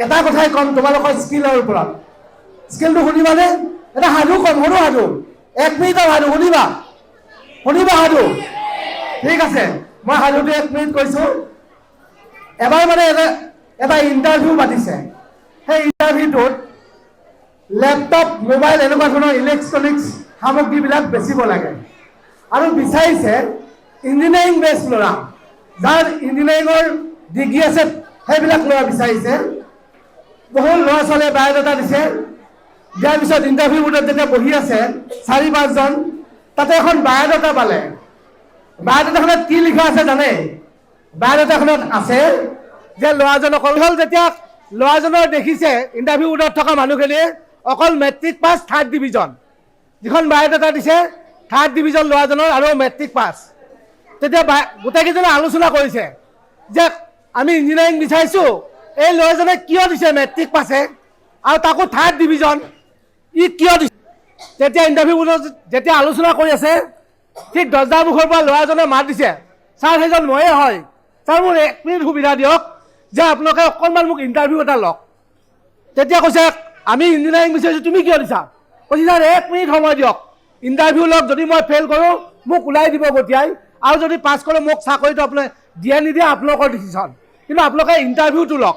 এটা কথাই ক'ম তোমালোকৰ স্কিলৰ ওপৰত। স্কিলটো শুনিবানে? এটা সাধু ক'ম, সৰু সাধু, 1 মিনিটৰ সাধু। শুনিবা? শুনিবা সাধু? ঠিক আছে, মই সাধুটো 1 মিনিট কৈছোঁ। এবাৰ মানে এটা ইণ্টাৰভিউ পাতিছে। সেই ইণ্টাৰভিউটোত লেপটপ, মোবাইল, এনেকুৱা ধৰণৰ ইলেক্ট্ৰনিক্স সামগ্ৰীবিলাক বেচিব লাগে আৰু বিচাৰিছে ইঞ্জিনিয়াৰিং বেছ ল'ৰা, যাৰ ইঞ্জিনিয়াৰিঙৰ ডিগ্ৰী আছে, সেইবিলাক ল'ৰা বিচাৰিছে। বহুত ল'ৰা ছোৱালীয়ে বায়'ডাটা দিছে। দিয়াৰ পিছত ইণ্টাৰভিউ বোৰ্ডত যেতিয়া বহি আছে চাৰি পাঁচজন, তাতে এখন বায়'ডাটা পালে। বায়'ডাটাখনত কি লিখা আছে জানে? বায়'ডাটাখনত আছে যে ল'ৰাজন অকল হ'ল, যেতিয়া ল'ৰাজনৰ দেখিছে ইণ্টাৰভিউ বোৰ্ডত থকা মানুহখিনিয়ে, অকল মেট্ৰিক পাছ, থাৰ্ড ডিভিজন। যিখন বায়'ডাটা দিছে, থাৰ্ড ডিভিজন ল'ৰাজনৰ আৰু মেট্ৰিক পাছ। তেতিয়া গোটেইকেইজনে আলোচনা কৰিছে যে আমি ইঞ্জিনিয়াৰিং বিচাৰিছোঁ, এই ল'ৰাজনে কিয় দিছে মেট্ৰিক পাছে আৰু তাকো থাৰ্ড ডিভিজন, ই কিয় দিছে? তেতিয়া ইণ্টাৰভিউ বোৰ্ডত যেতিয়া আলোচনা কৰি আছে, ঠিক দৰ্জাৰ মুখৰ পৰা ল'ৰাজনে মাত দিছে, "ছাৰ, সেইজন ময়ে হয়। ছাৰ, মোক 1 মিনিট সুবিধা দিয়ক যে আপোনালোকে অকণমান মোক ইণ্টাৰভিউ এটা লওক।" তেতিয়া কৈছে, "আমি ইঞ্জিনিয়াৰিং বিচাৰিছোঁ, তুমি কিয় দিছা?" কৈছে, "ছাৰ, 1 মিনিট সময় দিয়ক, ইণ্টাৰভিউ লওক। যদি মই ফেইল কৰোঁ, মোক ওলাই দিব গতিয়াই আৰু যদি পাছ কৰোঁ, মোক চাকৰিটো আপোনালোকে দিয়ে নিদিয়ে আপোনালোকৰ ডিচিশ্যন, কিন্তু আপোনালোকে ইণ্টাৰভিউটো লওক।"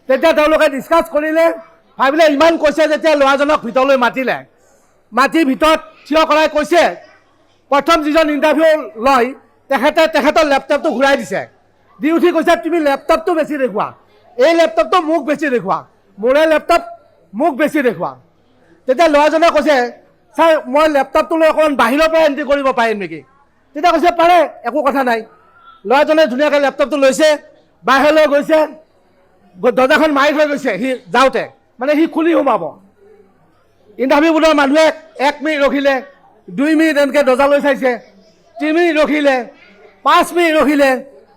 তেতিয়া তেওঁলোকে ডিছকাছ কৰিলে, ভাবিলে ইমান কৈছে যেতিয়া ল'ৰাজনক ভিতৰলৈ মাতিলে। মাতি ভিতৰত থিয় কৰাই কৈছে, প্ৰথম যিজন ইণ্টাৰভিউ লয়, তেখেতে তেখেতৰ লেপটপটো ঘূৰাই দিছে। দি উঠি কৈছে, "তুমি লেপটপটো বেছি দেখুওৱা, এই লেপটপটো মোক বেছি দেখুওৱা, মোৰে লেপটপ, মোক বেছি দেখুওৱা।" তেতিয়া ল'ৰাজনে কৈছে, "ছাৰ, মই লেপটপটো লৈ অকণমান বাহিৰৰ পৰা এণ্ট্ৰি কৰিব পাৰিম নেকি?" তেতিয়া কৈছে, "পাৰে, একো কথা নাই।" ল'ৰাজনে ধুনীয়াকৈ লেপটপটো লৈছে, বাহিৰলৈ গৈছে, দৰ্জাখন মাৰি থৈ গৈছে। সি যাওঁতে মানে সি খুলি সোমাব। ইণ্টাৰভিউ বোৰ্ডৰ মানুহে 1 মিনিট ৰখিলে, 2 মিনিট এনেকৈ দৰ্জালৈ চাইছে, 3 মিনিট ৰখিলে, 5 মিনিট ৰখিলে,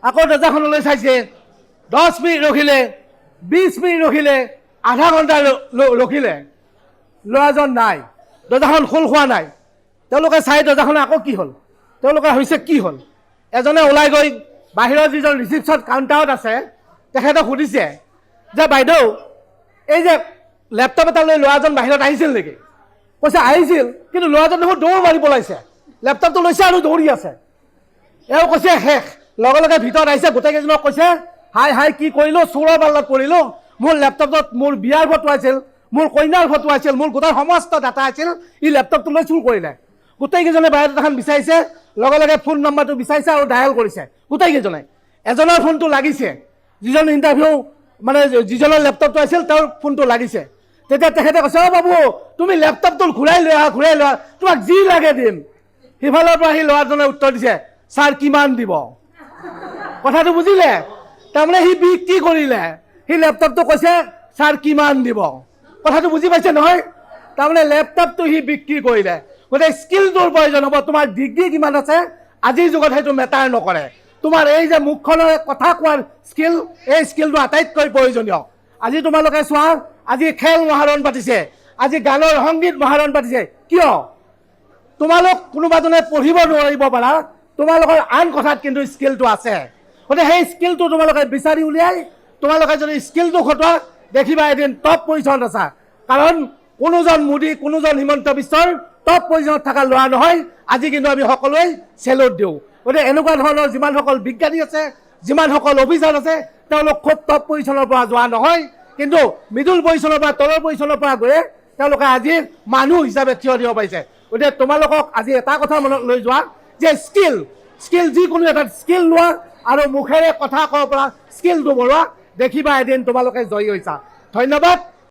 আকৌ দৰ্জাখনলৈ চাইছে, 10 মিনিট ৰখিলে, 20 মিনিট ৰখিলে, আধা ঘণ্টা ৰখিলে। ল'ৰাজন নাই, দৰ্জাখন খোল খোৱা নাই। তেওঁলোকে চাই দৰ্জাখন আকৌ কি হ'ল? তেওঁলোকে ভাবিছে কি হ'ল? এজনে ওলাই গৈ বাহিৰৰ যিজন ৰিচিপশ্যন কাউণ্টাৰত আছে, তেখেতক সুধিছে যে বাইদেউ, এই যে লেপটপ এটা লৈ ল'ৰাজন বাহিৰত আহিছিল নেকি? কৈছে, "আহিছিল, কিন্তু ল'ৰাজন দেখোন দৌৰ মাৰি পলাইছে। লেপটপটো লৈছে আৰু দৌৰি আছে।" এওঁ কৈছে, শেষ। লগে লগে ভিতৰত আহিছে, গোটেইকেইজনক কৈছে, "হাই হাই, কি কৰিলোঁ? চোৰৰ পাল্লাত পৰিলোঁ। মোৰ লেপটপটোত মোৰ বিয়াৰ ফটো আছিল, মোৰ কইনাৰ ফটো আছিল, মোৰ গোটেই সমস্ত ডাটা আছিল। ই লেপটপটো লৈ চুৰ কৰিলে।" গোটেইকেইজনে বায়'ডাটাখন বিচাৰিছে, লগে লগে ফোন নম্বৰটো বিচাৰিছে আৰু ডায়েল কৰিছে গোটেইকেইজনে। এজনৰ ফোনটো লাগিছে, যিজন ইণ্টাৰভিউ মানে যিজনৰ লেপটপটো আছিল, তেওঁৰ ফোনটো লাগিছে। তেতিয়া তেখেতে কৈছে, "অ' বাবু, তুমি লেপটপটো ঘূৰাই লৈ আহা, ঘূৰাই লৈ আহা, তোমাক যি লাগে দিম।" সিফালৰ পৰা সি ল'ৰাজনে উত্তৰ দিছে, "ছাৰ, কিমান দিব?" কথাটো বুজিলে? তাৰমানে সি বিক্ৰী কৰিলে সি লেপটপটো। কৈছে, "ছাৰ, কিমান দিব?" কথাটো বুজি পাইছে নহয়? তাৰমানে লেপটপটো সি বিক্ৰী কৰিলে। গতিকে স্কিলটোৰ প্ৰয়োজন হ'ব। তোমাৰ ডিগ্ৰী কিমান আছে, আজিৰ যুগত সেইটো মেটাৰ নকৰে। তোমাৰ এই যে মুখখনেৰে কথা কোৱাৰ স্কিল, এই স্কিলটো আটাইতকৈ প্ৰয়োজনীয়। আজি তোমালোকে চোৱা, আজি খেল মহাৰণ পাতিছে, আজি গানৰ সংগীত মহাৰণ পাতিছে। কিয়? তোমালোক কোনোবাজনে পঢ়িব নোৱাৰিব পাৰা, তোমালোকৰ আন কথাত কিন্তু স্কিলটো আছে। গতিকে সেই স্কিলটো তোমালোকে বিচাৰি উলিয়াই তোমালোকে যদি স্কিলটো খটোৱা, দেখিবা এদিন টপ পজিশ্যনত আছা। কাৰণ কোনোজন মোদী, কোনোজন হিমন্ত বিশ্বৰ টপ পজিশ্যনত থকা ল'ৰা নহয়। আজি কিন্তু আমি সকলোৱে চেলুট দিওঁ। গতিকে এনেকুৱা ধৰণৰ যিমানসকল বিজ্ঞানী আছে, যিমানসকল অফিচাৰ আছে, তেওঁলোক খুব টপ পজিশ্যনৰ পৰা যোৱা নহয়, কিন্তু মিডল পজিশ্যনৰ পৰা, তলৰ পজিশ্যনৰ পৰা গৈয়ে তেওঁলোকে আজি মানুহ হিচাপে থিয় দিব পাৰিছে। গতিকে তোমালোকক আজি এটা কথা মনত লৈ যোৱা যে স্কিল, স্কিল, যিকোনো এটা স্কিল লোৱা আৰু মুখেৰে কথা ক'ব পৰা স্কিলটো বঢ়োৱা। দেখিবা এদিন তোমালোকে জয়ী হৈছা। ধন্যবাদ।